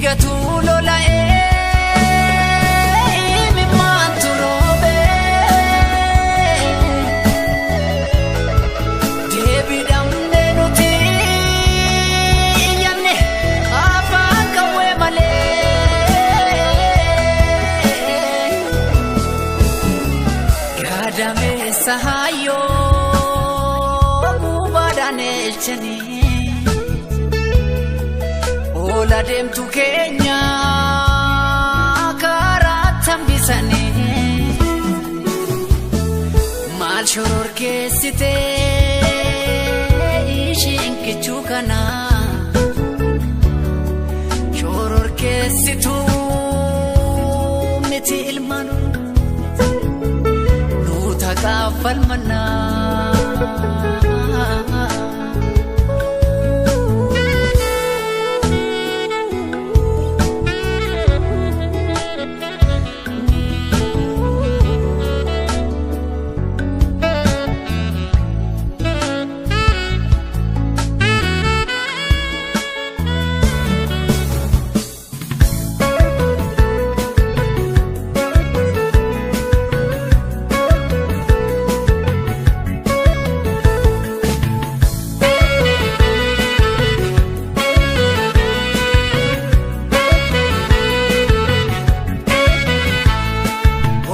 Dhiigatu lola'ee imimmaantu roobee deebii dhabnee nuti iyyanne afaan qawwee malee gadameessa hayyoo gubaadhaan elchanii. Ola deemtu keenya karaa tambisanii maal shororkeessitee isheen kichuu kana shororkeessituu miti ilmaan nuuta qaafalmannaa.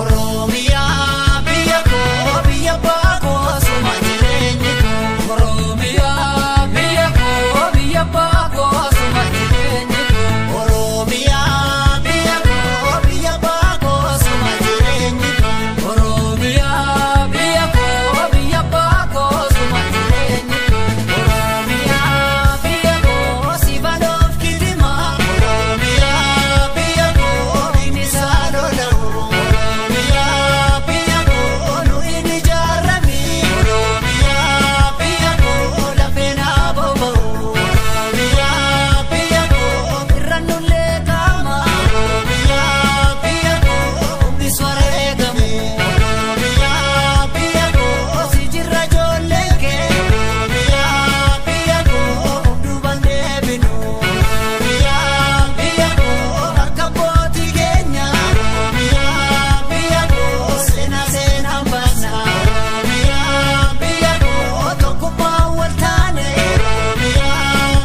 Oromiyaa biyya koo biyya baakoo suma jireenyi koo. Oromiyaa biyya koo biyya baakoo suma jireenyi koo. Oromiyaa biyya koo biyya baakoo suma jireenyi koo. Oromiyaa biyya koo biyya baakoo suma jireenyi koo. Oromiyaa biyya koo si baloof kilima. Oromiyaa biyya koo inni lola'u. Oromiyaa biyya koo nu inni ijaarame. Oromiyaa biyya koo lafee naa boba'u. Oromiyaa biyya koo irra nullee kaama. Oromiyaa biyya koo humni swara eegame. Oromiyaa biyya koo si jirra ijoolleen kee. Oromiyaa biyya koo duuba deebinu. Oromiyaa biyya koo akka abbootii keenya. Oromiyaa biyya koo seenaa seenaan baasa. Oromiyaa biyya koo tokkummaa wal taane. Oromiyaa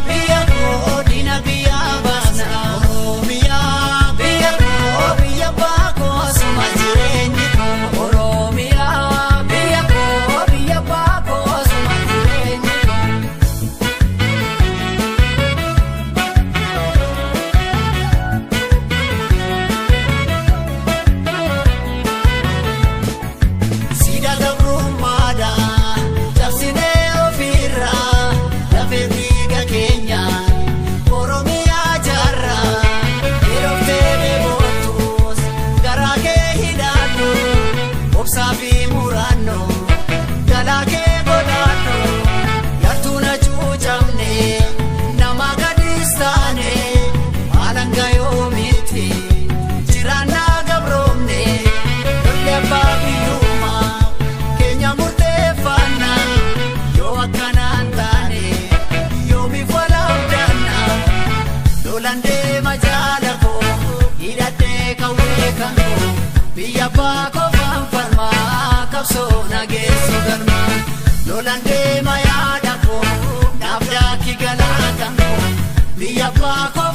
biyya koo diina biyyaa baasna. Oromiyaa biyya koo biyya baakoo suma jireenyi koo. Oromiyaa biyya koo biyya baakoo suma jireenyi koo. Sida gabrummaadha cabsinee ofiirraa lafee dhiiga keenya Oromiyaa jaarraa yerooftee deeboottus garaa kee hidhaadhu obsaa fi muraannoo galaa kee godhaadhu yartuu na cuucamne nama gadis taane haalanga yoomitti jiraannaa gabroomne. Lolli abbaa biyyummaa keenya murteeffanna yoo akkanaan taane yoomiif walaabdanna lolaan deema jaala koo hidhadhee qawwee kan koo biyya abbaa kofaan falmaa qabsoo nageessu galma lolaan deema yaada koo naaf daakii galaa kan koo biyya abbaa koo.